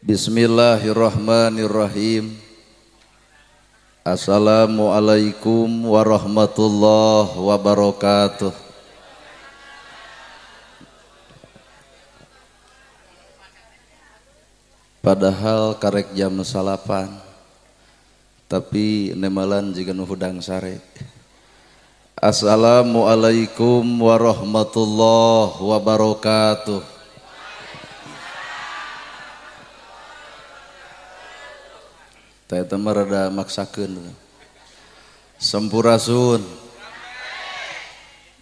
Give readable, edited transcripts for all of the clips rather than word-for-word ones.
Bismillahirrahmanirrahim. Assalamualaikum warahmatullahi wabarakatuh. Padahal karek jam 9, tapi nemalan jiga nu hudang sare. Assalamualaikum warahmatullahi wabarakatuh. Teh eta mah rada maksakeun. Sampurasun.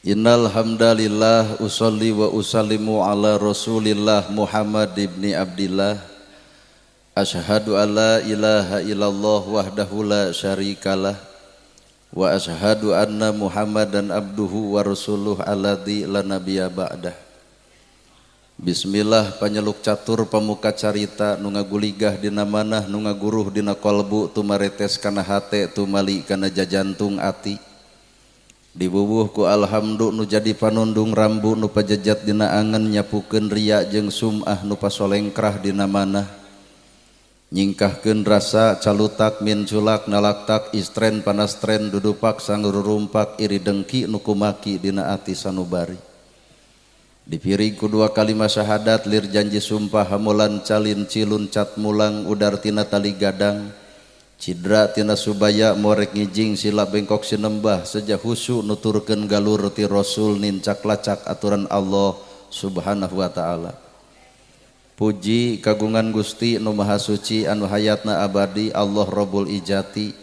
Innal hamdalillah usolli wa usallimu ala Rasulillah Muhammad ibni Abdillah. Asyhadu alla ilaha illallah wahdahu la syarikalah wa asyhadu anna Muhammadan abduhu wa rasuluh alladzi la nabiyya ba'dah. Bismillah panyeluk catur pamuka carita nu ngaguligah dina manah nu ngaguruh dina kolbu tumaretes kana hate tumali kana jajantung ati. Dibubuh ku alhamdu nu jadi panundung rambu nu pajejat dina angen nyapukeun ria jeung sum'ah nu pasolengkrah dina manah. Nyingkahkeun rasa calutak minculak nalaktak istren panastren dudupak sangrurumpak iri dengki nu kumaki dina ati sanubari. Dipiring ku dua kalimat syahadat lir janji sumpah hamulan calin cilun cat mulang udar tina tali gadang cidra tina subaya morek ngijing sila bengkok sinembah seja husu nuturkeun galur ti rasul nincak lacak aturan Allah subhanahu wa ta'ala. Puji kagungan Gusti nu maha suci anu hayatna abadi Allah Rabbul Ijati.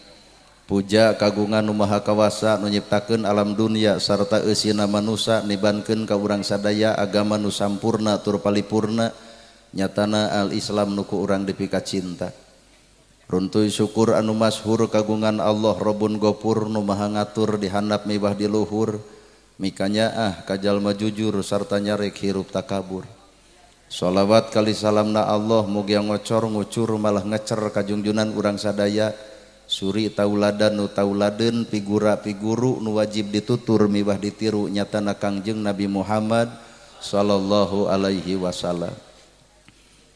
Puja kagungan nu maha kawasa nu nyiptakeun alam dunia sarta eusina manusa nibankeun ka urang sadaya agama nu sampurna tur palipurna nyatana al-Islam nu ku urang dipika cinta. Runtuy syukur anu masyhur kagungan Allah Rabbun Gopur nu maha ngatur di handap mibah di luhur mikanyaah ka jalma jujur sarta nyarek hirup takabur. Sholawat kali salamna Allah mugia ngocor ngucur malah ngecer kajungjunan urang sadaya suri tauladan nu tauladeun pigura piguru nu wajib ditutur mibah ditiru nyatana Kangjeng Nabi Muhammad sallallahu alaihi wasallam.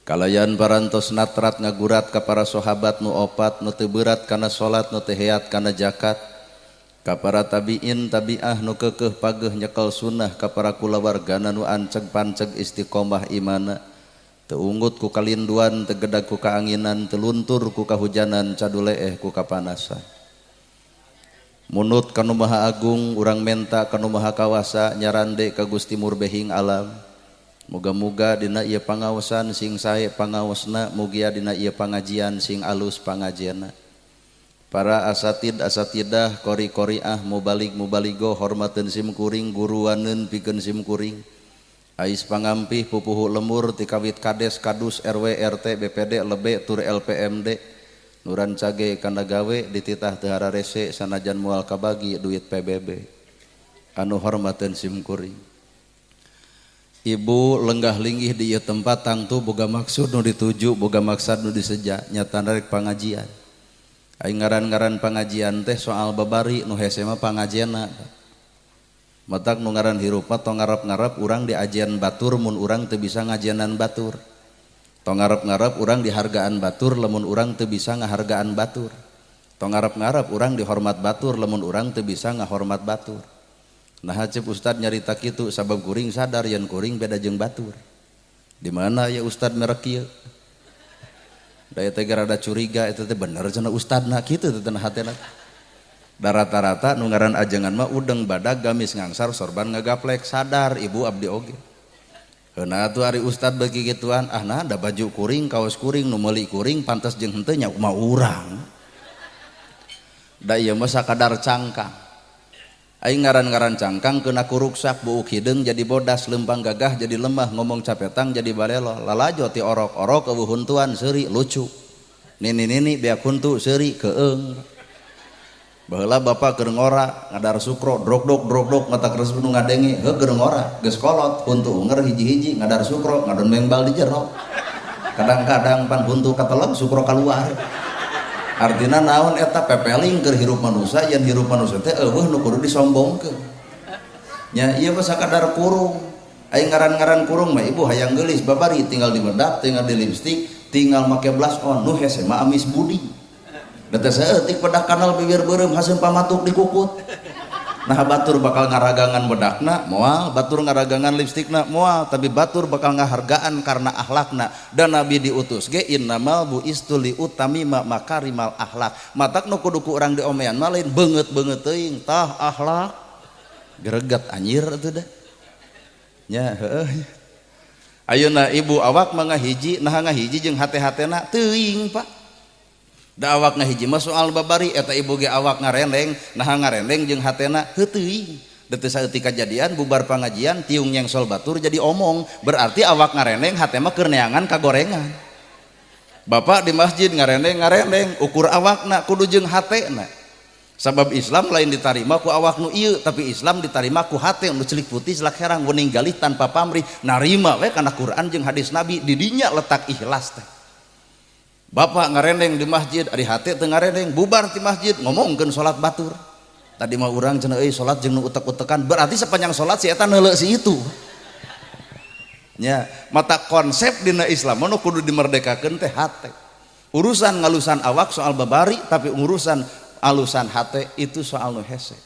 Kalayan parantos natrat ngagurat ka para sahabat nu opat nu teu beurat kana salat nu teu heat kana zakat ka para tabiin tabiah nu keukeuh pageuh nyekel sunnah ka para kulawargana nu anceg panceg istiqomah imana teu unggut ku kalinduan teu gedag ku kaanginan teu luntur ku kahujanan caduleeh ku kapanasan. Munut ka nu Maha Agung urang menta ka nu Maha Kawasa nyarande ka Gusti Murbehing alam. Muga-muga dina ieu pangaosan sing sae pangaosna, mugia dina ieu pangajian sing alus pangajianna. Para asatid asatidah kori koriah mubalig mubaligo hormateun sim kuring guruaneun pikeun sim kuring. Ais pangampih pupuhu lemur tikawit kades kadus RW RT BPD lebe tur LPMD nuran cage kana gawe dititah teu hararese sanajan moal kabagi duit PBB. Anu hormateun sim kuring. Ibu lenggah linggih di ieu tempat tangtu boga maksud nu dituju boga maksad nu diseja nyatana rek pangajian. Aing ngaran-ngaran pangajian teh soal babari nu hese mah pangajianna. Matak nu ngaran hirup mah tong ngarep-ngarep urang diajian batur mun urang teu bisa ngajianan batur. Tong ngarep-ngarep urang dihargaan batur lamun urang teu bisa ngahargaan batur. Tong ngarep-ngarep urang dihormat batur lamun urang teu bisa ngahormat batur. Nah cep ustad nyarita kitu sabab kuring sadar yen kuring beda jeung batur. Di mana ya ustad merek kieu? Da eta ge rada curiga eta teh bener cenah ustadna kitu teh teh hatena. Da rata-rata nu ngaran ajengan mah udeng badag gamis ngangsar sorban ngagaplek sadar ibu abdi oge. Heuna atuh ari ustad beuki kituan ah nah da baju kuring kaos kuring nu meuli kuring pantes jeung henteu nya kumaha urang. Da ieu mah sakadar cangkang. Aing ngaran-ngaran cangkang kena kuruksak buuk hideung jadi bodas lempang gagah jadi lemah ngomong capetang jadi balelo lalajo ti orok-orok eueuh huntuan seuri lucu. Nini-nini beak huntu seuri keung. Baheula bapak keur ngora ngadar sukro drok-dok drok-dok mata keres nu ngadenge heuh keur ngora geus kolot huntu unger hiji-hiji ngadar sukro ngadon mengbal di jero. Kadang-kadang pan huntu kateleg sukro kaluar. Artina naon eta pepeling keur hirup manusia yen hirup manusia teh eueuh nu kudu disombongkeun. Nya ieu mah sakadar kurung. Aing ngaran-ngaran kurung mah ibu hayang geulis babari tinggal di bedak tinggal di lipstik Tinggal make blush on nu hese mah amis budi. Da teh saeutik pedak kanal bibir beureum haseum pamatuk dikukut. Nah batur bakal ngaragangan bedakna moal, batur ngaragangan lipstikna moal, tapi batur bakal ngahargaan karena akhlakna. Dan Nabi diutus ge innamal buistu li utamima makarimal akhlak. Matak nu kudu ku urang diomean mah lain beungeut-beungeut teuing, tah akhlak. Greget anjir atuh dah. Nya heueuh. Ayeuna ibu awak mah ngahiji, nah ngahiji jeung hate-hatena teuing Pak. Da awak ngahiji mah soal babari eta ibu ge awak ngarendeng, nah ngarendeng jeung hatena heuh teuing. Da teu saeutik kajadian bubar pangajian tiung nyengsol batur jadi omong, berarti awak ngarendeng hate mah keur neangan kagorengan. Bapak di masjid ngarendeng-ngarendeng ukur awakna kudu jeung hatena. Sabab Islam lain ditarima ku awak nu ieu, tapi Islam ditarima ku hate nu celik putih celak herang wening galih tanpa pamrih, narima we kana Quran jeung hadis Nabi, di dinya letak ikhlas teh. Bapak ngarendeng di masjid, ari hate teu ngarendeng, bubar di masjid ngomongkeun salat batur. Tadi mah urang cenah euy salat jeung nu utek-utekan, berarti sepanjang salat si eta neuleuh si itu. Nya, mata konsep dina Islam mah nu kudu dimerdekakeun teh hate. Urusan ngalusan awak soal babari, tapi urusan alusan hate itu soal nu hese.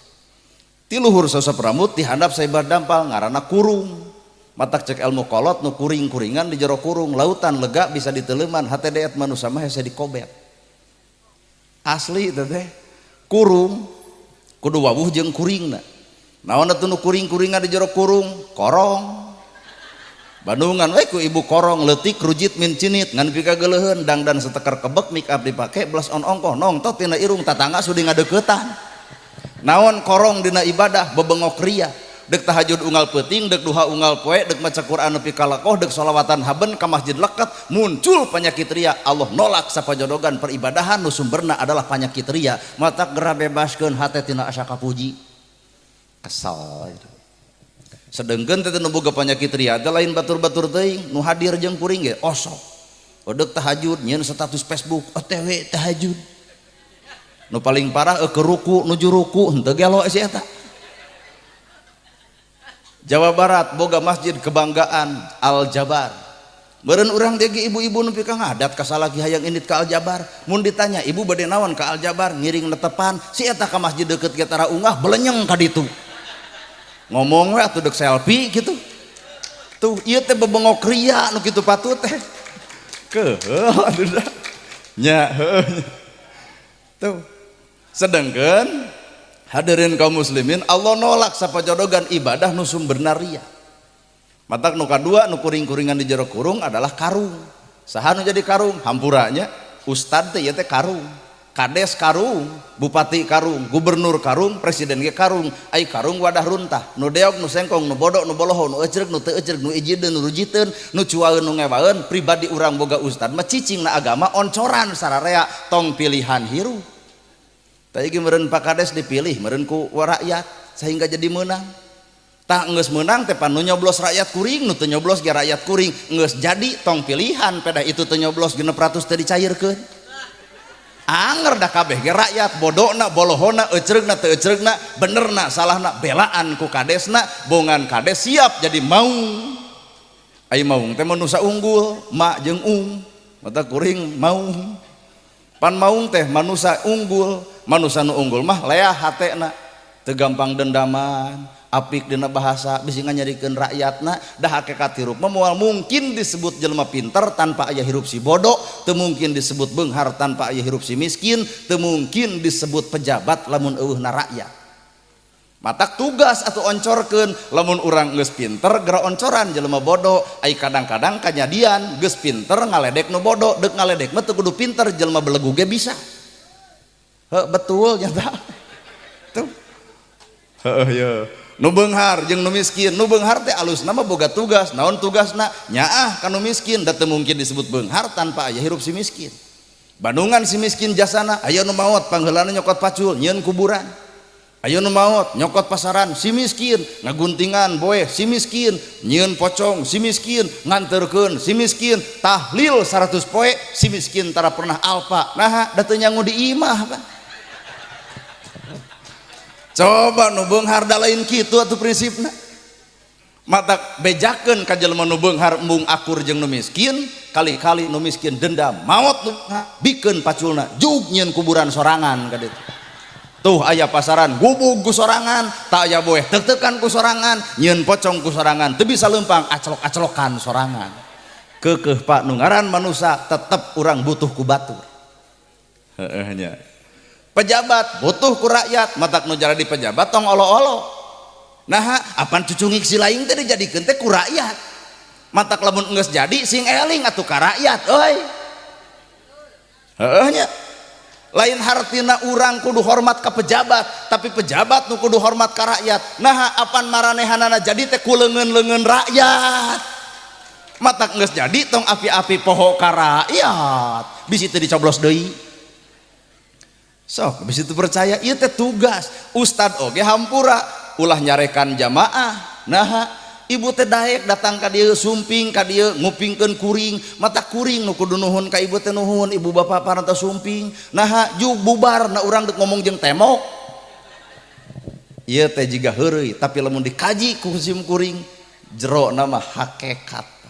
Ti luhur sosok rambut dihandap saibar dampal ngaranna kurung. Matak cek ilmu kolot nu kuring-kuringan di jero kurung, lautan lega bisa diteleman, hate deet manusia mah hese dikobet. Asli teh kurung kudu wawuh jeung kuringna. Naon atuh nu kuring-kuringan di jero kurung? Korong. Bandungan we ku ibu korong leutik rujit min cinit ngan pikageuleuheun dangdan seteker kebek make up dipake blush on ongkoh nongtot tina irung tatangga sudi ngadeukeutan. Naon korong dina ibadah bebengok ria. Dek tahajud unggal peuting, dek duha unggal poe, dek maca Quran nepi ka lekoh, dek sholawatan haben ka masjid leket, muncul penyakit ria. Allah nolak sapajodogan peribadahan nu sumberna adalah penyakit ria. Matak geura bebaskeun hate tina asa kapuji. Kesal. Sedengkeun teh nu boga penyakit ria teh lain batur-batur teuing, nu hadir jeung kuring ge osok. Dek tahajud nyieun status Facebook, OTW tahajud. Nu paling parah keur ruku nuju ruku henteu gelo si eta. Jawa Barat boga masjid kebanggaan Al Jabar. Meureun urang teh ge ibu-ibu nu pika ngadat ka salaki hayang indit ka Al Jabar. Mun ditanya ibu bade naon ka Al Jabar ngiring netepan si eta ka masjid deukeut ge tara ungah belenyeng ka ditu. Ngomong we atuh deuk selfie gitu. Tuh ieu teh bebengok ria nu kitu patut teh. Keuheul atuh da. Nya heueuh. Tuh. Sedengkeun hadirin kaum muslimin, Allah nolak sapajodogan ibadah nu sumberna ria. Matak nu kadua nu kuring-kuringan di jero kurung adalah karung. Saha nu jadi karung? Hampuranya ustad teh ieu teh karung, kades karung, bupati karung, gubernur karung, presiden ge karung. Ai karung wadah runtah, nu deog, nu sengkong, nu bodoh, nu boloho, nu ecreg, nu teu ecreg, nu ijideun, nu rujiteun, nu cuaeun, nu ngewaeun. Pribadi urang boga ustad mah cicing na agama oncoran sararea tong pilihan hirup. Tadi meureun Pak Kades dipilih meureun ku rakyat sehingga jadi menang. Tah geus meunang teh pan nu nyoblos rakyat kuring, nu teu nyoblos ge rakyat kuring, geus jadi tong pilihan pedah itu teu nyoblos 600 teh dicairkeun. Anger dah kabeh ge rakyat bodona, bolohona, ecreugna teu ecreugna, benerna salahna, belaan ku kadesna, bongan kades siap jadi maung. Ai maung teh manusa unggul, ma jeung ung, mata kuring maung. Pan maung teh manusa unggul, manusa nu unggul mah leah hatena, teu gampang dendaman, apik dina bahasa, bisi nganyarikeun rakyatna, dah hakikat hirup mah moal mungkin disebut jelema pinter tanpa aya hirup si bodoh, teu mungkin disebut beunghar tanpa aya hirup si miskin, teu mungkin disebut pejabat lamun eueuhna rakyat. Matak tugas atau oncorkeun lamun urang geus pinter geura oncoran jelema bodoh, ai kadang-kadang kajadian geus pinter ngaledek nu bodoh, deuk ngaledek mah teu kudu pinter jelema belegu ge bisa. Heuh betul nyata. Tuh. Heuh ye. Nu beunghar jeung nu miskin, nu beunghar teh alusna mah boga tugas, naon tugasna? Nyaah ka nu miskin, da teu mungkin disebut beunghar tanpa aya hirup si miskin. Bandungan si miskin jasana, aya nu maot pangheulana nyokot pacul nyieun kuburan. Ayo nu maot nyokot pasaran si miskin, ngaguntingan boeh si miskin, nyieun pocong si miskin, nganterkeun si miskin, tahlil 100 poe si miskin tara pernah alpa. Naha da teu nyangu di imah Pak. Coba nu beunghar da lain kitu atuh prinsipna. Matak bejakeun ka jelema nu beunghar embung akur jeung nu miskin, kali-kali nu miskin dendam maot nu bikeun paculna jug nyieun kuburan sorangan ka ditu. Tuh aya pasaran gubug ku sorangan, tak aya boeh tek-tekan ku sorangan, nyieun pocong ku sorangan, teu bisa leumpang aclok-aclokan sorangan. Keukeuh Pak, nu ngaran manusia tetep urang butuh ku batur. Heeh nya. Pejabat butuh ku rakyat, matak nu jadi pejabat tong olo-olo. Nah, apan cucungik si laing teh dijadikeun teh ku rakyat. Matak lamun geus jadi sing eling atuh ka rakyat euy. Heeh nya. Lain hartina urang kudu hormat ka pejabat, tapi pejabat nu kudu hormat ka rakyat. Nah, apan maranehanana jadi teh ku leungeun-leungeun rakyat. Matak geus jadi tong api-api poho ka rakyat. Bisi teu dicoblos deui. Sok bisi teu percaya ieu teh tugas ustad oge hampura ulah nyarekan jamaah. Nah, ibu teh daek datang ka dieu sumping ka dieu ngupingkeun kuring, mata kuring nu kudu nuhun ka ibu teh nuhun, ibu bapak parantos sumping. Nah, jug bubar na urang deuk ngomong jeung temok. Ieu teh jiga heureuy, tapi lamun dikaji ku sim kuring jero nama hakikat.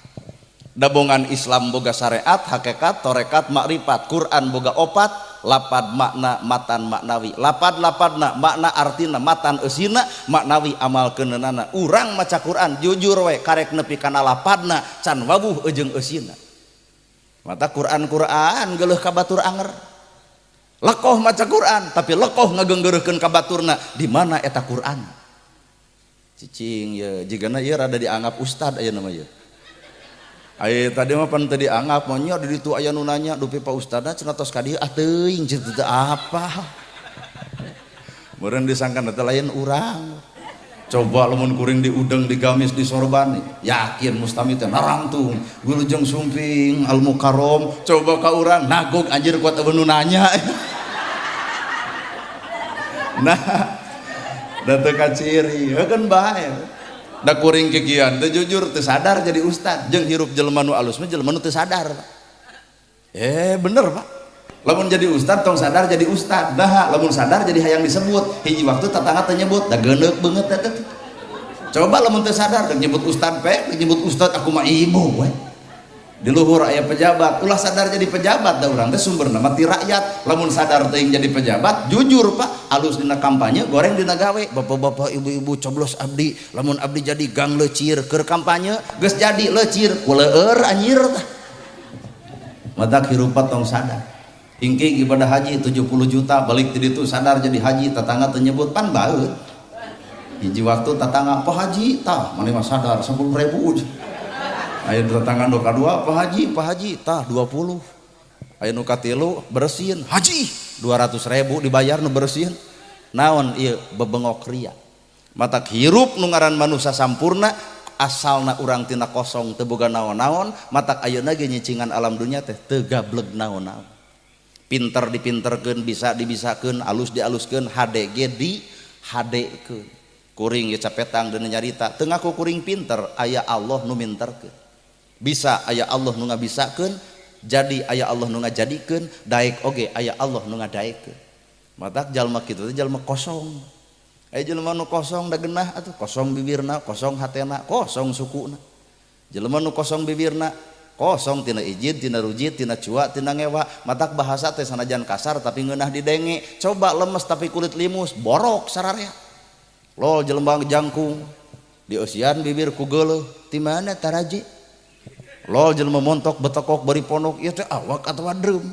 Dabongan Islam boga syariat, hakikat, torekat, makrifat. Quran boga opat, lapad makna matan maknawi. Lapad lapadna makna artina matan eusina maknawi amal keunana. Urang maca Quran jujur we karek nepi kana lapadna can wawuh jeung eusina. Mata Quran Quran geuleuh ka batur anger. Lekoh maca Quran tapi lekoh ngagenggeureurkeun ka baturna di mana eta Quran. Cicing ye jigana ieu rada dianggap ustad ayeuna mah ye. Ayo tadi mah pan teu dianggap mah nya di ditu aya nu nanya dupi Pak Ustadna cenah tos ka dieu ah teuing cenah teu apa. Meureun disangka teh lain urang. Coba lamun kuring diudeng digamis disorban yakin mustami teh narangtung wilujeng sumping al mukarrom coba ka urang nagog anjir kuat eueuh nu nanya. Nah, da teu kaciri heuh kan bae. Da kuring kikian teu jujur teu sadar jadi ustad jeung hirup jelema nu alus mah jelema nu teu sadar Pak. Bener Pak. Lamun jadi ustad tong sadar jadi ustad. Nah, lamun sadar jadi hayang disebut. Hiji waktu tetangga teu nyebut da geuneuk beungeut eta teh. Coba lamun teu sadar deuk nyebut ustad pe, deuk nyebut ustad aku mah ibu we. Di luhur aya pejabat, ulah sadar jadi pejabat da urang teh sumberna mah ti rakyat. Lamun sadar teuing jadi pejabat, jujur Pak, alus dina kampanye, goreng dina gawe. Bapak-bapak, ibu-ibu coblos abdi, lamun abdi jadi gang leucir keur kampanye, geus jadi leucir kuleueur anjir tah. Matak hirup tong sadar. Ingking ibadah haji 70 juta balik ti ditu sadar jadi haji tetangga teu nyebut pan baeut. Hiji waktu tetangga Pak Haji tah maneh mah sadar 10.000. Aya tetangga nu kadua Pak Haji tah 20. Aya nu katilu bersihin haji 200.000 dibayar nu bersihin. Naon ieu bebengok ria. Matak hirup nu ngaran manusia sampurna asalna urang tina kosong teu boga naon-naon, matak ayeuna ge nyicingan alam dunya teh teu gableg naon-naon. Pinter dipinterkeun, bisa dibisakeun, alus dialuskeun, hade ge di hadekeun. Kuring ye capetang deuna nyarita, teu ngaku kuring pinter, aya Allah nu minterkeun. Bisa aya Allah nu ngabisakeun, jadi aya Allah nu ngajadikeun, daek oge aya Allah nu ngadaekeun. Matak jalma kitu teh jalma kosong. Aya jelema nu kosong da genah atuh, kosong bibirna, kosong hatena, kosong sukuna. Jelema nu kosong bibirna, kosong tina ijid, tina rujit, tina cua, tina ngewa. Matak bahasa teh sanajan kasar tapi ngeunah didenge. Coba lemes tapi kulit limus, borok sararea. Lol jelema jangkung, dieusian bibir ku geuleuh, ti mana taraje? Lol jelema montok betokok bari ponok, ieu teh awak atawa drum.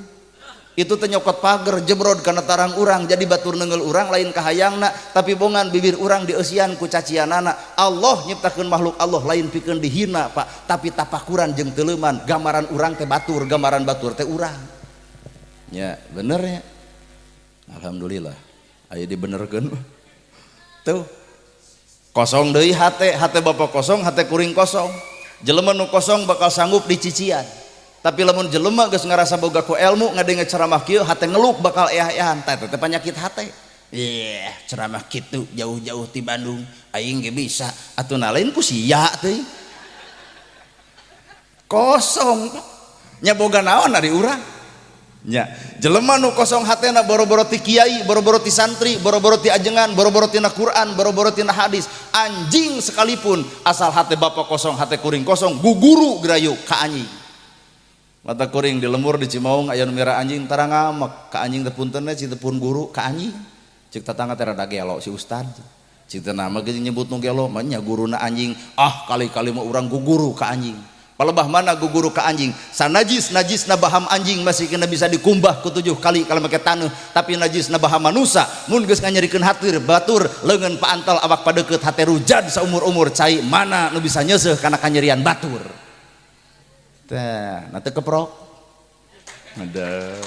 Itu teh nyokot pager jebrod kana tarang urang, jadi batur neunggeul urang lain kahayangna, tapi bongan bibir urang dieusian ku cacianana. Allah nyiptakeun makhluk Allah lain pikeun dihina Pak, tapi tapakuran jeung teuleuman, gambaran urang teh batur, gambaran batur teh urang. Ya, bener ya. Alhamdulillah. Aya dibenerkeun. Tuh. Kosong deui hate, hate bapak kosong, hate kuring kosong. Jelema nu kosong bakal sanggup dicician. Tapi lamun jelema geus ngarasa boga ku ilmu ngadenge ceramah kieu hate ngeluk bakal eah-eahan. Tah eta teh panyakit hate. Yeh, ceramah kitu jauh-jauh ti Bandung aing ge bisa. Atuh na lain ku sia teh. Kosong. Nya boga naon ari urang. Nya, jelema nu kosong hatena boro-boro ti kiai, boro-boro ti santri, boro-boro ti ajengan, boro-boro tina Quran, boro-boro tina hadis, anjing sekalipun asal hate bapak kosong, hate kuring kosong, guguru gerayu ka anjing. Mata kuring di lemur di Cimaung aya nu mira anjing tara ngamek ka anjing teh puntenna ci teu pun guru ka anjing. Cik tatangga teh rada gelo si ustad. Cik teh nama ge nyebut nu gelo mah nya guruna anjing. Ah kali-kali mah urang guguru ka anjing. Palebah mana guguru ka anjing, sanajis najis na baham anjing masih kena bisa dikumbah ku 7 kali kalau make taneuh, tapi najis na baham manusa mun geus nganyerikeun hatir batur leungeun paantal awak padeukeut hate rujad saumur-umur cai mana nu bisa nyeuseuh kana kanyerian batur teh na teu keprok aduh.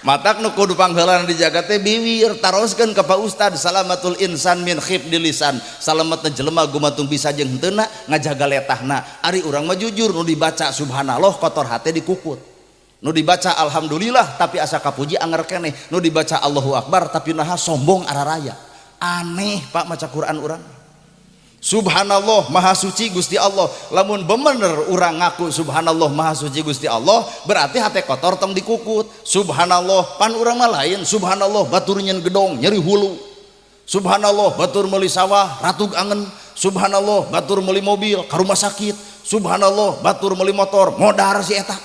Matak nu kudu pangheulana dijaga teh biwir, taroskeun ka Pak Ustad salamatul insan min khifdil lisan, salametna jelema gumantung bisa jeung henteuna ngajaga letahna. Ari urang mah jujur nu dibaca subhanallah kotor hate dikukut, nu dibaca alhamdulillah tapi asa kapuji anger keneh, nu dibaca Allahu akbar tapi naha sombong araraya. Aneh Pak maca Quran urang. Subhanallah maha suci Gusti Allah. Lamun bener urang ngaku subhanallah maha suci Gusti Allah, berarti hate kotor tong dikukut. Subhanallah pan urang mah lain, subhanallah batur nyen gedong nyeri hulu. Subhanallah batur meuli sawah ratug angen. Subhanallah batur meuli mobil ka rumah sakit. Subhanallah batur meuli motor modar si eta.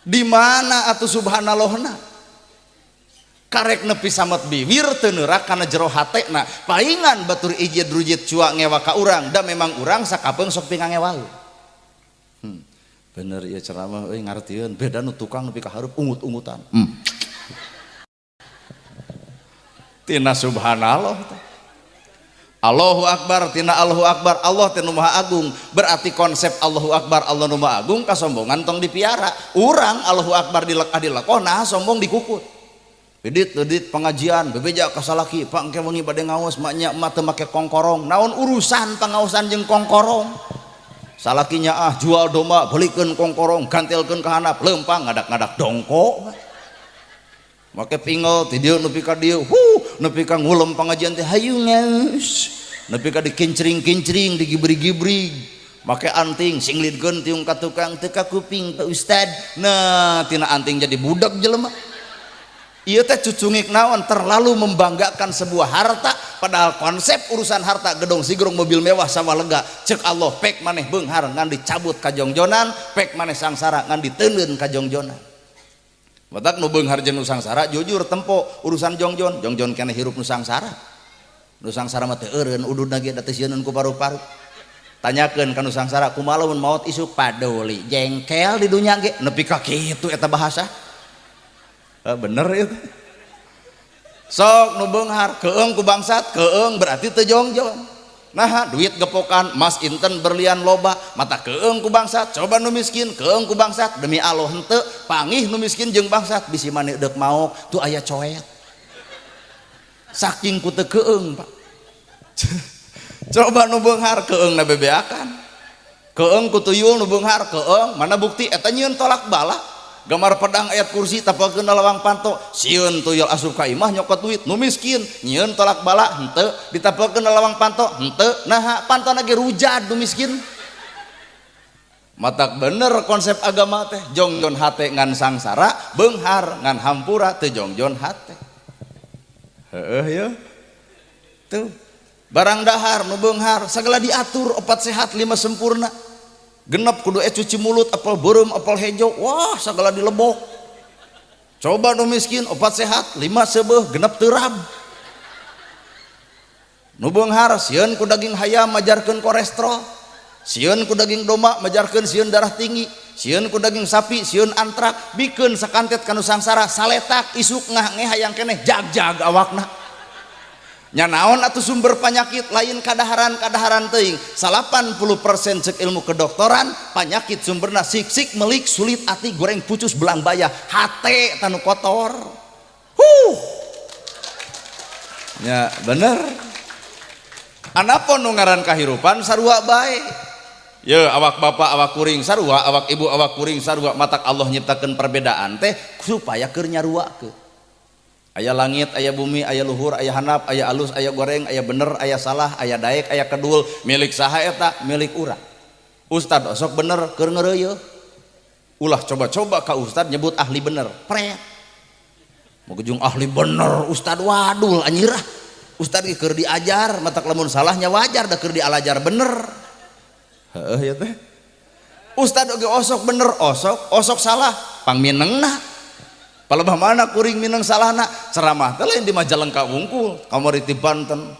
Di mana atuh subhanallahna? Karek nepi samet biwir teu neurak kana jero hatena, paingan batur ijid rujit cua ngewa ka urang, da memang urang sakapeung sok pingangewa. Bener ieu ceramah euy ngartieun, beda nu tukang nepi ka hareup ungut-ungutan. Tina subhanallah teh. Allahu akbar tina Allahu akbar, Allah teh nu maha agung, berarti konsep Allahu akbar Allah nu maha agung kasombongan tong dipiara. Urang Allahu akbar dilekah dilekoh nah sombong dikukut. Edit pengajian bebeja ka salaki pak engke wengi bade ngaos maknya emak teu make kongkorong, naon urusan pangaosan jeung kongkorong. Salakinya ah jual domba belikeun kongkorong gantelkeun ka handap leumpang ngadak-ngadak dongko make pingel ti dieu nepi ka dieu, huh nepi ka ngulem pengajian teh hayu ngaos nepi ka dikincring-kincring digibrig-gibrig make anting singlidkeun tiung ka tukang teu ka kuping Pak Ustad. Nah tina anting jadi budak jelema. Ieu teh cucungik naon, terlalu membanggakan sebuah harta padahal konsep urusan harta gedong sigrong mobil mewah sawah lega. Cek Allah pek maneh beunghar ngan dicabut ka jongjonan, pek maneh sangsara ngan diteuneun ka jongjonan. Batak nu beunghar jeung nu sangsara jujur tempo urusan jongjon, jongjon keneh hirup nu sangsara. Nu sangsara mah teu eureun ududna ge da teu sieun ku paru-paru. Tanyakeun ka nu sangsara kumaha lamun maot isuk paduli jengkel di dunya ge nepi ka kitu eta bahasa. Bener itu. Sok nu beunghar keung ku bangsat, keung berarti teu jongjon. Nah duit gepokan emas inten berlian loba, mata keung ku bangsat, coba nu miskin keung ku bangsat, demi Allah henteu pangih nu miskin jeung bangsat bisi maneh deuk maok tuh aya coet. Saking ku teu keung Pak. Coba nu beunghar keung na bebeakan. Keung ku tuyul nu beunghar keung, mana bukti eta nyieun tolak bala. Gambar pedang ayat kursi tapalkeun lawang panto sieun tuyul asup ka imah nyokot duit nu miskin nyieun tolak bala henteu ditapalkeun lawang panto henteu naha pantona ge rujad nu miskin. Matak bener konsep agama teh jongjon hate ngan sangsara beunghar ngan hampura teu jongjon hate. Heueuh ye tuh barang dahar nu beunghar sagala diatur 4 sehat 5 sempurna. Genep kudu cuci mulut apel beureum apel hejo wah sagala dilebok. Coba nu miskin 4 sehat 5 seubeuh genep teu rab. Nu beunghar sieun ku daging hayam majarkeun kolesterol, sieun ku daging domba majarkeun sieun darah tinggi, sieun ku daging sapi sieun antrak, bikeun sakantet ka nu sangsara saletak isuk ngah nge hayang keneh jag-jag awakna. Nya naon atuh sumber penyakit lain kadaharan-kadaharan teuing. 80% cek ilmu kedokteran penyakit sumberna sik-sik melik sulit ati goreng pucus belang bayah hate tanu kotor. Huh. Nya bener. Anapun nu ngaran kahirupan sarua bae. Ye awak bapak awak kuring sarua, awak ibu awak kuring sarua, matak Allah nyiptakeun perbedaan teh supaya keur nyaruakeun. Aya langit, aya bumi, aya luhur, aya handap, aya alus, aya goreng, aya bener, aya salah, aya daek, aya kedul, milik saha eta, milik urang. Ustad osok bener keur ngeureuyeuh. Ulah coba-coba ka ustad nyebut ahli bener. Pret. Mau jeung ahli bener ustad wadul anjir ah. Ustad ge keur diajar, matak lamun salahnya wajar da keur dialajar bener. Heeh ya teh. Ustad oge osok bener, osok, osok salah, pangminengna. Palebah mana kuring mineng salahna, ceramah teh lain di Majalengka wungkul, kamari ti Banten,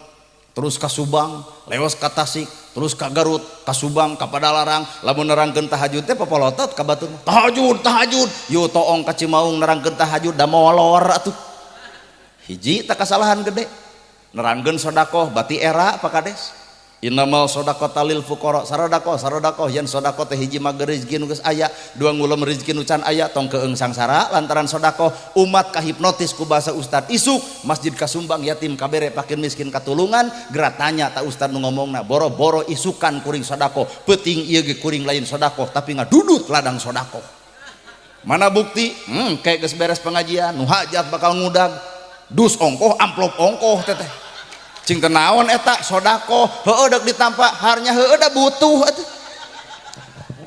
terus ka Subang, lewas ka Tasik, terus ka Garut, ka Subang, ka Padalarang, lamun nerangkeun tahajud teh popolotot ka batur. Tahajud, tahajud, yo toong ka Cimaung nerangkeun tahajud da molor atuh. Hiji tak kesalahan gede. Nerangkeun sedekah bati era Pak Kades. Innamal shadaqata lil fuqara, saradaqah saradaqah yen sedekah teh hiji mager rezeki nu geus aya, dua ngulem rezeki nu can aya, tong keung sangsara lantaran sedekah. Umat kahipnotis ku bahasa ustad isuk masjid kasumbang yatim kabere fakir miskin katulungan, geura tanya ta ustad nu ngomongna boro-boro isukan kuring sedekah, peuting ieu ge kuring lain sedekah tapi ngadudut ladang sedekah. Mana bukti? Kayak geus beres pengajian nu hajat bakal ngudag dus ongkoh amplop ongkoh teteh. Cing teu naon eta sedekah, heueuh deuk ditampa harnya heueuh da butuh atuh.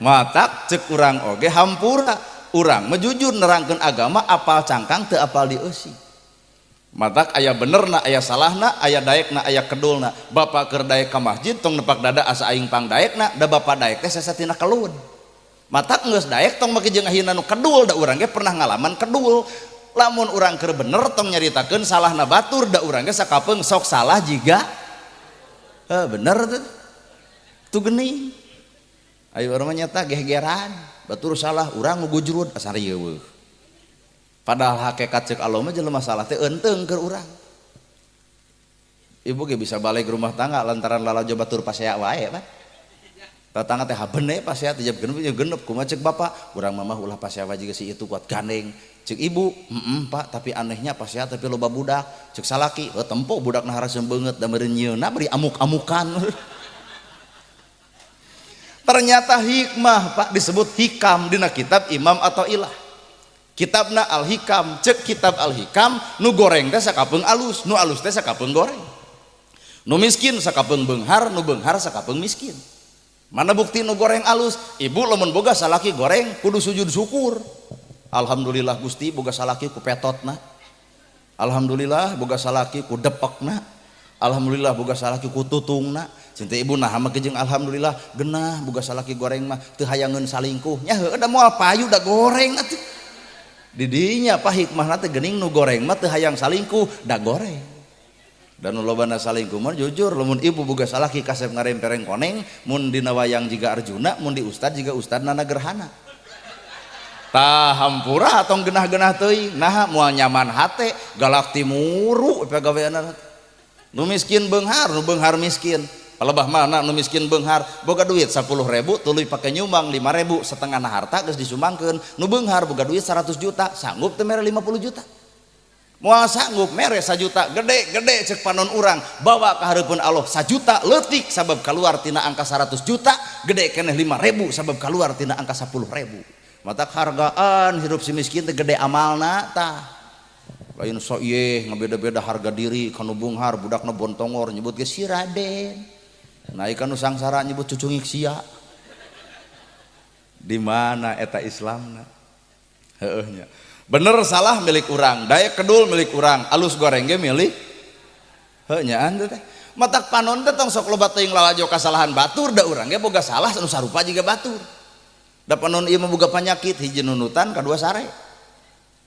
Matak ceuk urang oge hampura, urang mah jujur nerangkeun agama apal cangkang teu apal dieusi. Matak aya benerna aya salahna, aya daekna aya kedulna. Bapak keur daek ka masjid tong nepak dada asa aing pang daekna, da bapak daek teh sasatina kelun. Matak geus daek tong make jeung ahina nu kedul, da urang ge pernah ngalaman kedul. Lamun urang keur bener tong nyaritakeun salahna batur, da urang ge sakapeung sok salah jiga heuh bener tuh. Tuh geuning ayo urang mah nyata gegeran batur salah urang ngugujrud asa rieueuh. Padahal hakikat ceuk Allah mah jelema salah teh eunteung keur urang. Ibu ge bisa balik rumah tangga lantaran lalajo batur pasea wae Pak. Tatangga teh habene pasea teh jam genep jeung genep kumaha ceuk bapak urang mamah ulah pasea wae jiga si itu kuat gandeng. Ceuk ibu, heeh Pak, tapi anehnya pasea tapi loba budak. Ceuk salaki, heuh tempo budakna haraseum beungeut da meureun nyieunna bari amuk-amukan. Ternyata hikmah Pak disebut hikam dina kitab Imam Athaillah. Kitabna Al-Hikam, ceuk kitab Al-Hikam nu goreng teh sakapeung alus, nu alus teh sakapeung goreng. Nu miskin sakapeung beunghar, nu beunghar sakapeung miskin. Mana bukti nu goreng alus? Ibu lamun boga salaki goreng kudu sujud syukur. Alhamdulillah Gusti boga salaki ku petotna. Alhamdulillah boga salaki ku depekna. Alhamdulillah boga salaki ku tutungna. Cinta ibu nah make jeung alhamdulillah genah boga salaki goreng mah teu hayangeun salingkuh. Nya heueuh da moal payu da goreng atuh. Di dinya pa hikmahna teh geuning nu goreng mah teu hayang salingkuh da goreng. Dan nu lobana salingkuh mah jujur lamun ibu boga salaki kasep ngarempereng koneng mun dina wayang jiga Arjuna mun di ustad jiga ustad Nana Gerhana. Tah hampura tong genah-genah teuing naha moal nyaman hate galak timuru pagaweanna. Nu miskin beunghar, nu beunghar miskin. Palebah mana nu miskin beunghar boga duit 10.000 tuluy pake nyumbang 5.000 setengahna harta geus disumbangkeun. Nu beunghar boga duit 100 juta sanggup teu mere 50 juta. Moal sanggup mere 1 juta gede-gede cek panon urang bawa ka hareupeun Allah 1 juta leutik sabab kaluar tina angka 100 juta gede keneh 5.000 sabab kaluar tina angka 10.000. Matak hargaan hirup si miskin teh gede amalna tah. Lain sok ieu ngabeda-beda harga diri kanu beunghar budakna bontongor nyebut ge si Raden. Naik kanu sangsara nyebut cucungik sia. Di mana eta Islamna? Heueuh nya. Bener salah milik urang, daek kedul milik urang, alus goreng ge milik heuh nyaan teh. Matak panon teh tong sok loba teuing lalajo kasalahan batur da urang ge boga salah anu sarupa jiga batur. Da panon ieu mah boga panyakit hiji nunutan kadua sare.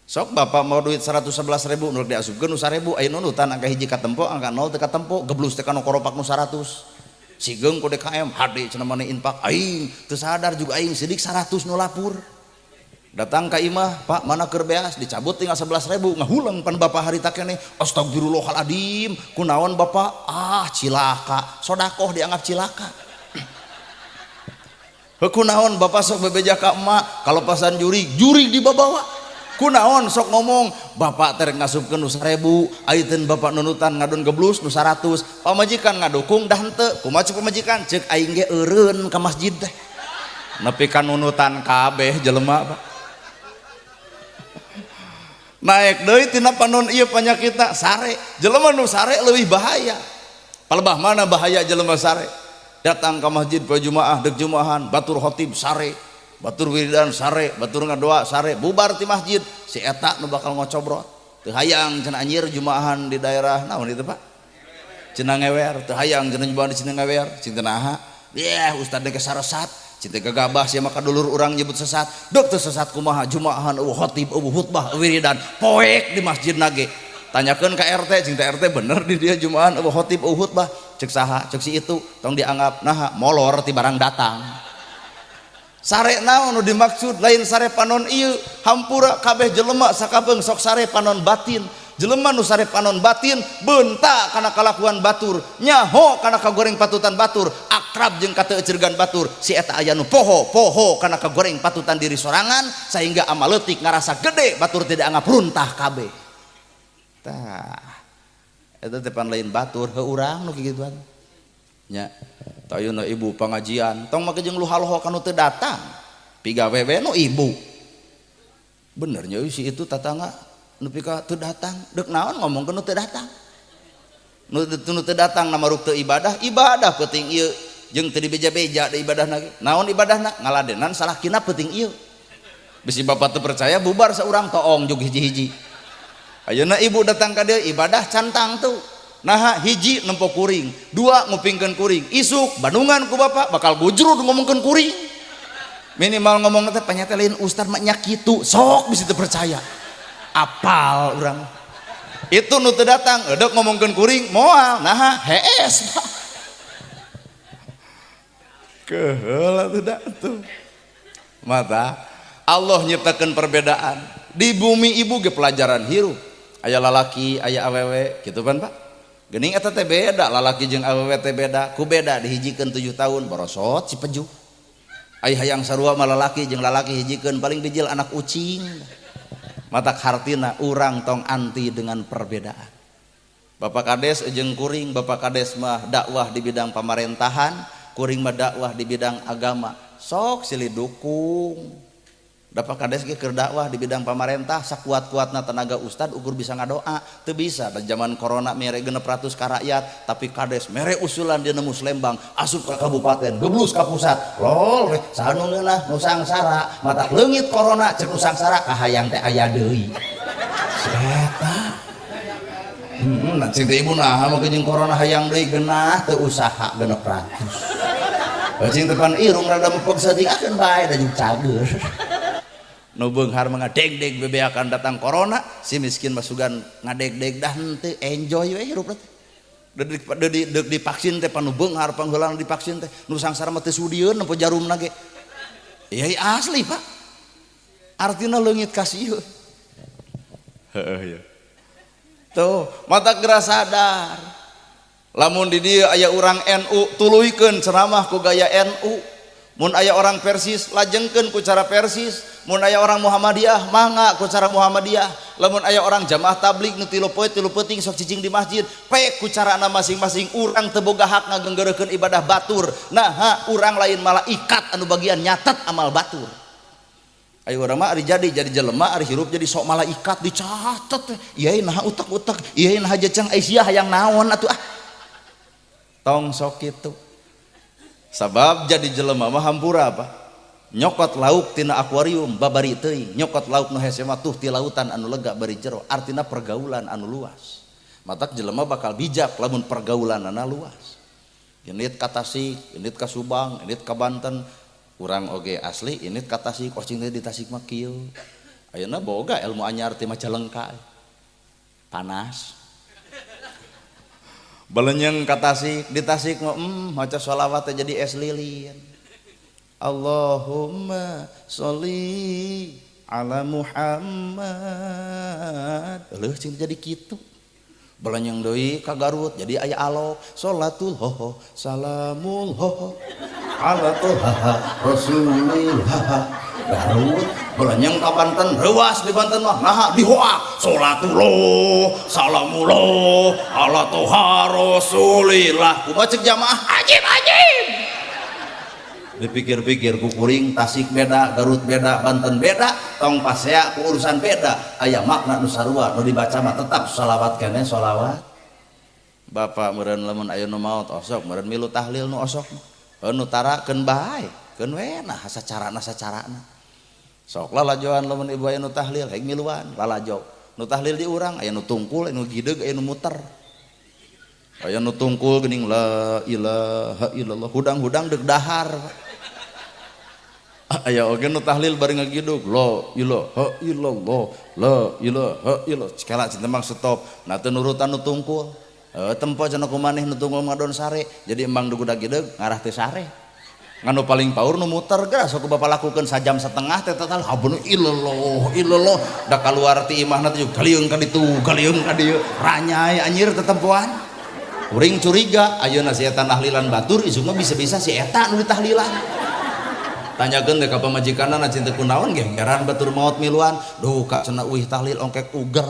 Sok bapak mau duit 111.000 nu diasupkeun nu 1.000 aya nunutan angka hiji katempo angka 0 teu katempo geblus teh kana koropak nu 100. Sigeung ku DKM hade cenah maneh infak aing teu sadar juga aing sidik 100 nu lapur. Datang ka imah, Pak mana keur beas dicabut tinggal 11.000 ngahulang pan bapak harita keneh astagfirullahaladzim kunaon bapak ah cilaka sodakoh dianggap cilaka. Kunaon bapak sok bebeja ka emak kalau pasan jurig jurig dibabawa. Kunaon sok ngomong bapak terek ngasupkeun nu 1.000 ayeuna bapak nunutan ngadon geblus nu 100 pamajikan ngadukung dah henteu kumaha ceuk pamajikan ceuk aing ge eureun ka masjid teh nepi ka nunutan kabeh jelema Pak. Naik deui tina panon ieu panyakitna sare jelema nu sare leuwih bahaya. Palebah mana bahaya jelema sare datang ka masjid poe Jumaah deuk Jumaahan batur khotib sare Batur wiridan sare, batur ngadoa sare, bubar ti masjid si eta nu bakal ngocobrot. Teu hayang cenah anjir jumaahan di daerah naon itu Pak? Cenah ngewer, teu hayang cenah jumaahan di cenah ngewer, cinta naha? Yeh, ustad ge saresat, cinta gagabah sia maka dulur urang nyebut sesat. Dek teu sesat kumaha jumaahan eueuh khotib, eueuh khutbah, wiridan, poek di masjid nage. Tanyakeun ka RT, cinta RT bener di dia jumaahan eueuh khotib, eueuh khutbah. Cek saha? Cek si itu, tong dianggap naha molor ti barang datang. Sare naon nu dimaksud lain sare panon ieu, hampura kabeh jelema sakabeung sok sare panon batin. Jelema nu sare panon batin beunta kana kalakuan batur, nyaho kana kagoreng patutan batur, akrab jeung kateuceurgan batur. Si eta aya nu poho poho kana kagoreng patutan diri sorangan sehingga amal leutik ngarasa gede batur tidak anggap runtah kabeh. Tah eta teh pan lain batur heuh urang nu kikituan nya. Tayuna ibu pengajian tong make jeung luhaloho kanu teu datang pigawe we nu ibu bener nya si itu tatangga nepi ka teu datang deuk naon ngomongkeun nu teu datang nu teu datang namaruk teu ibadah ibadah peuting ieu jeung teu dibeja-beja da ibadahna ge naon ibadahna ngaladenan salakina peuting ieu bisi bapak teu percaya bubar saurang toong jug hiji-hiji. Ayeuna ibu datang ka dieu ibadah cantang tuh. Nah hiji nempo kuring, dua ngupingkeun kuring, isuk bandungan ku bapak bakal gujrud ngomongkeun kuring. Minimal ngomong teh panyata lain ustad mah nya kitu, sok bisi teu percaya. Apal urang. Itu nu teu datang, eudek ngomongkeun kuring, moal, naha hees. Keheul atuh da tuh. Mata Allah nyiptakeun perbedaan. Di bumi ibu ge pelajaran hirup. Aya lalaki, aya awewe, kitu kan Pak? Geuning eta teh beda, lalaki jeung awewe teh beda, ku beda dihijikeun 7 tahun borosot si pejuh. Ai hayang sarua mah lalaki jeung lalaki hijikeun paling bijil anak ucing. Matak hartina urang tong anti dengan perbedaan. Bapak Kades jeung kuring, Bapak Kades mah dakwah di bidang pamarentahan, kuring mah dakwah di bidang agama. Sok silih dukung. Bapak Kades ge keur dakwah di bidang pamarentah sakuat-kuatna tenaga ustad ukur bisa ngadoa teu bisa da zaman corona mere 600 ka rakyat tapi Kades mere usulan dia nemu Lembang asup ka kabupaten geblus ka pusat lol saha nu ngeunah nu sangsara matak leungit corona cek nu sangsara kahayang teh aya deui eta nah cing teh ibu naha mah jeung corona hayang deui geunah teu usaha 600 cing teh pan irung rada mepeg saeutik akeun bae da jeung cager. Nu beunghar mah ngadeg-deg bebeakan datang corona si miskin masugan ngadeg-deg dah henteu enjoy we hirup teh. Deuk divaksin teh panu beunghar pangheulana divaksin teh nu sangsara mah teu sudieun nempo jarumna ge. Iya asli Pak. Artina leungit kasieun. Heeh ya. Tuh, mata geura sadar. Lamun di dieu aya urang NU tuluykeun ceramah ku gaya NU. Mun aya orang Persis lajengkeun ku cara Persis, mun aya orang Muhammadiyah mangga ku cara Muhammadiyah, lamun aya orang jamaah tabligh nu 3 poe 3 peuting sok cicing di masjid, pek ku carana masing-masing urang teu boga hak ngagenggereukeun ibadah batur. Naha urang lain malaikat anu bagian nyatet amal batur. Ayo urang mah ari jadi jelema ari hirup jadi sok malaikat dicatet teh. Ieu naha utek-utek, ieu naha jeceng ai sia hayang naon atuh ah. Tong sok kitu. Sabab jadi jelema mah hampura apa? Nyokot lauk tina akuarium babari teuing, nyokot lauk nu hese mah tuh ti lautan anu lega bari jero, artina pergaulan anu luas. Matak jelema bakal bijak lamun pergaulanana luas. Init ka Tasik, init ka Subang, init ka Banten, urang oge asli init ka Tasik, oh cing teh di Tasik mah kieu. Ayeuna boga ilmu anyar ti Majalengka. Panas. Balenyeng ka Tasik, di Tasik mah maca sholawat teh jadi es lilin. Allahumma sholli ala Muhammad. Leuh cing jadi kitu. Balenyeng deui ka Garut jadi aya alok sholatul hoho salamul hoho ala toha rasulillah. Garut balenyeng ka Banten reuas di Banten mah naha dihoak sholatullah salamullah ala toha rasulillah. Kumaha cek jamaah ajib ajib. Dipikir-pikir ku kuring Tasik beda, Garut beda, Banten beda, tong pasea ku urusan beda, aya makna nu sarua nu dibaca mah tetap sholawat keneh sholawat. Bapak meureun lamun aya nu maot osok meureun milu tahlil nu osok nu tarakeun bae. Keun we nah sacarana sacarana. Sok lalajoan lamun ibu aya nu tahlil hayu miluan lalajo. Nu tahlil di urang aya nu tungkul, aya nu gideg, aya nu muter. Aya nu tungkul geuning la ilaha illallah hudang-hudang deuk dahar. Aya oge nu tahlil bari ngagidug la ilaha illallah la ilaha illallah. Sekala cinta mang stop. Nah teu nurutan nu tungkul. Tempo cenah kumaneh nu tungkul ngadon sare. Jadi emang dugudag gideg ngarah teu sare. Nganu paling paur nu muter geura sok bapak lakukeun sajam setengah teh total habunu illallah illallah da kaluar ti imahna teh galieung ka ditu galieung ka dieu ranyai anjir tetempoan kuring curiga ayeuna si eta tahlilan batur isuk mah bisa-bisa si eta nu ditahlilan tanyakeun teh ka pamajikanna cinta kunaon gegeran batur maot miluan duh ka cenah uih tahlil ongkek uger.